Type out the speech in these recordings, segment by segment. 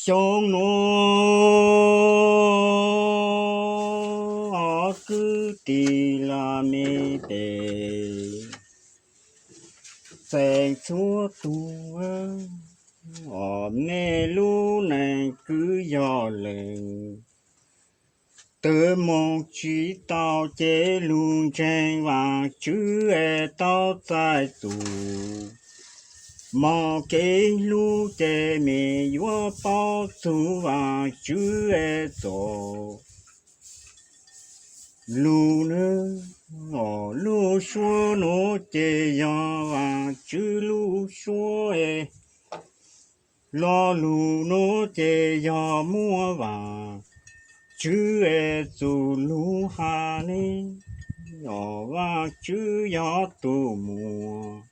Xyoo nuav kwv tij laj mej pem xeem txhua tug, nej lub neej kwv yog lees twb moog tsi tau ces lug ntseeg Vaajtswv es tau txais txuj moog kev hlub ces mej yuav paub txug Vaajtswv es txoj lug. Nwg lub suab nuav ces yog Vaajtswv lub suab es lo lug nuav ces yog muaj Vaajtswv es txuj lug has ne. Vaajtswv yog tug muaj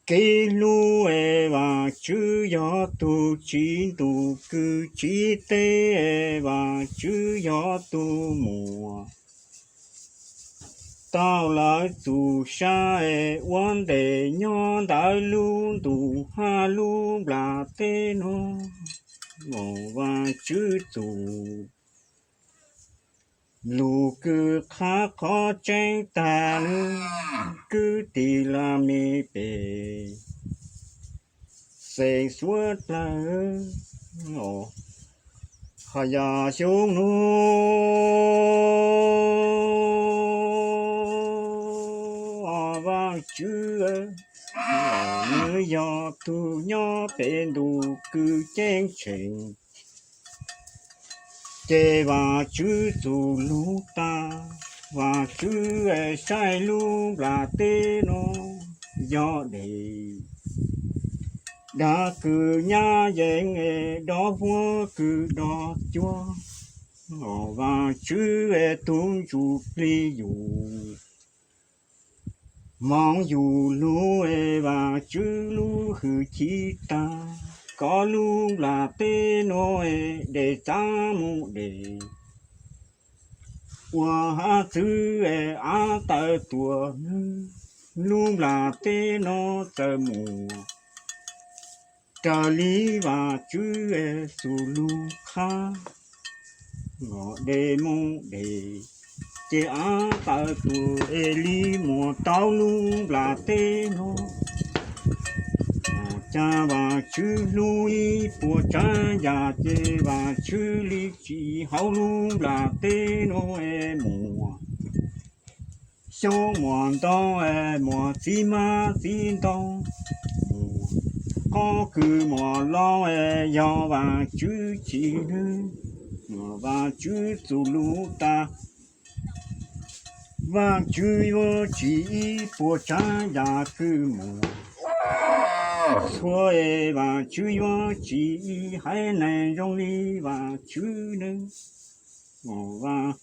kev hlub es Vaajtswv yog tug tsi ntuj kws tsi teb es Vaajtswv yog tug muaj tau lawv txuj sa es ua ntej nyob ntawm lub ntuj hab lub nplaj teb nuav. Vaajtswv txuj lug kws qha qhov tseeb taag le. Kwv tij laj mej pem xeem suav dlawg, hos yog xyoo nuav Vaajtswv nwg yog tug nyob pem ntuj kws ceeb tsheej, ces Vaajtswv txuj lug taag. Vaajtswv saib lub nplaj teb nuav yog deg, dag kws nyab yeeb es dov huab kws dov cuab. Vaajtswv tug ntsuj plig yug moog yug lug es Vaajtswv lub hwj chim taag, kov lub nplaj teb nuav es dej txav mus dej, ua hab txwv es av tawv tuag. Lub nplaj teb nuav txawm mus raws li Vaajtswv txuj lug qha, dej mus dej, ces av tawv tuag es li muaj tau lub nplaj teb nuav. Caag Vaajtswv hlub ib puas tsaav yaam ces Vaajtswv li tsim hauv lub nplaj teb nuav es muaj xyoob muaj ntoo es muaj txiv hmab txiv ntoo, muaj qoob kws muaj loo es yog Vaajtswv tsim nwg. Vaajtswv txuj lug taag, Vaajtswv yuav tsim ib puas tsaav yaam kws muaj txhua es Vaajtswv yuav tsim ib haiv neeg zoo li Vaajtswv nwg. Vaajtswv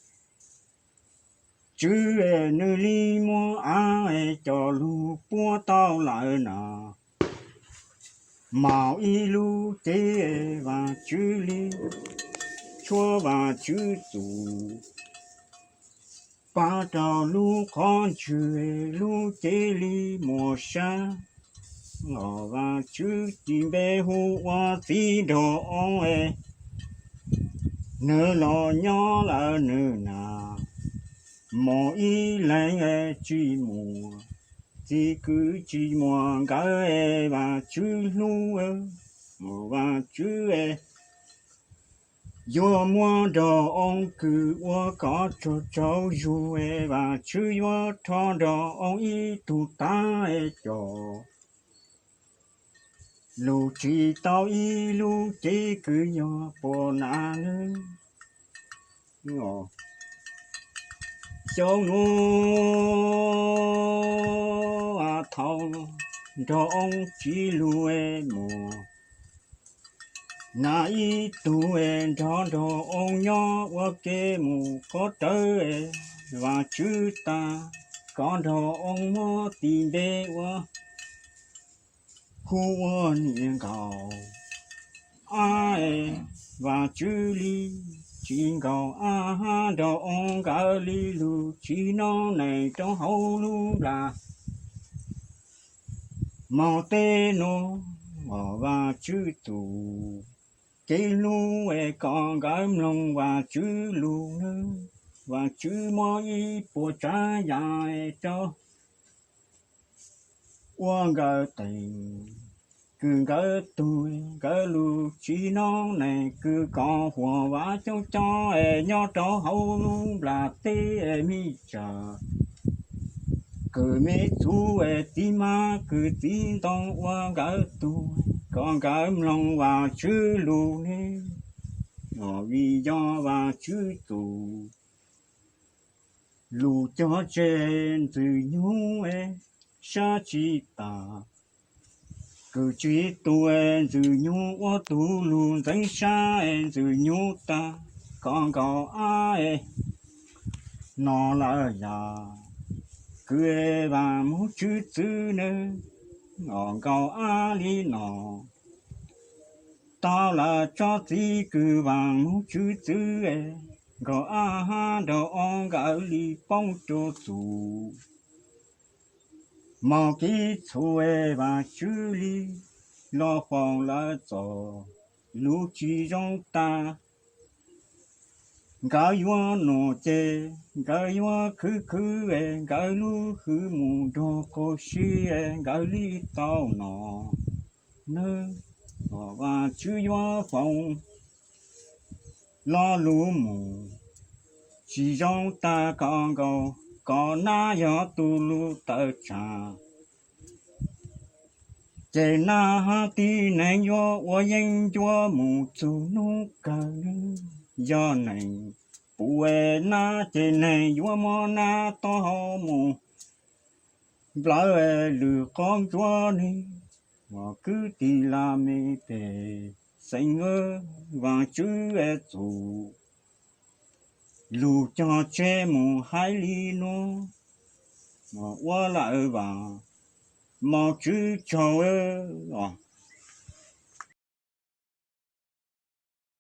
es nwg li muab av es coj lug puab tau lawm na. Moog ib lub cev Vaajtswv li tshuab Vaajtswv txuj paab rau lub qhov ntswg, lub cev li muaj sab. Vaajtswv ci npe hu ua Txiv Nraug Oo es nwg los nyob lawm nwg na. Moog ib leeg es tsi muaj txiv kws tsi muaj nkawd es Vaajtswv hlub. Vaajtswv yuav muab nraug oo kws ua kom tsaug tsaug zug es Vaajtswv yuav rho nraug oo ib tug taag es coj lug tsim tau ib lub cev kws yog puas nas nwg. Xyoo nuav thaum nraug oo tsi lug es muaj nas ib tug es nrog nraug oo nyob ua ke mus qhov rawv es Vaajtswv taag, kom nraug oo muab tis npe ua hu ua Niam Nkaum Av es Vaajtswv li tsi nkaum av hab nraug oo nkawd li lug tsi noob neej rau hauv lub nplaj moog teb nuav. Vajtswv tus kev hlub es kom nkawd mloog Vajtswv lus nawb. Vajtswv muab ib puas tsav yam rau ua nkawd tes, kws nkawd tug nkawd lug tsi noob neej, kws kom huam vav coob coob es nyob rau hauv lub nplaj teb me tsam, kws me txuv es txiv hmab kws txiv ntoo ua nkawd tug, kom nkawd mloog Vajtswv lus ne. Vim yog Vajtswv tus lus cog tseg Ntxwg Nyoog sab tsi tas, kws tsi tu Ntxwg Nyoog ua tug lug ntxeev sab Ntxwg Nyoog tag, kom nkaus ab no lawm yog kws Vaaj Moog Tswv txwv nawb. Nkaus ab li no tau lawm tso txiv kws Vaaj Moog Tswv txwv, nkaus ab hab nraug ob nkawd li poob rua txug. Moog kev txhua Vaajtswv li los foom lawv txoj lug tsi zoo tag. Nkawd yuav nuam ces nkawd yuav khwv khwv, nkawd lub hwv mus nrug qaug sib, nkawd li tau no nawb. Vaajtswv yuav foom lo lug mus tsi zoo tag, kom nkaus kom nab yog tug lug tawm tsaam, ces nab hab tib neeg yuav ua yeeb ncuab mus txug nub kawg. Yog neeg pum nab ces neeg yuav muab nab taub hau mus nplawv lwm qhov ntsuab ne. Ua kwv tij laj mej pej xeem, Vaajtswv txuj lug cog tseg mus hais li nuav, ua lawm Vaaj Moog Tswv tsaug os.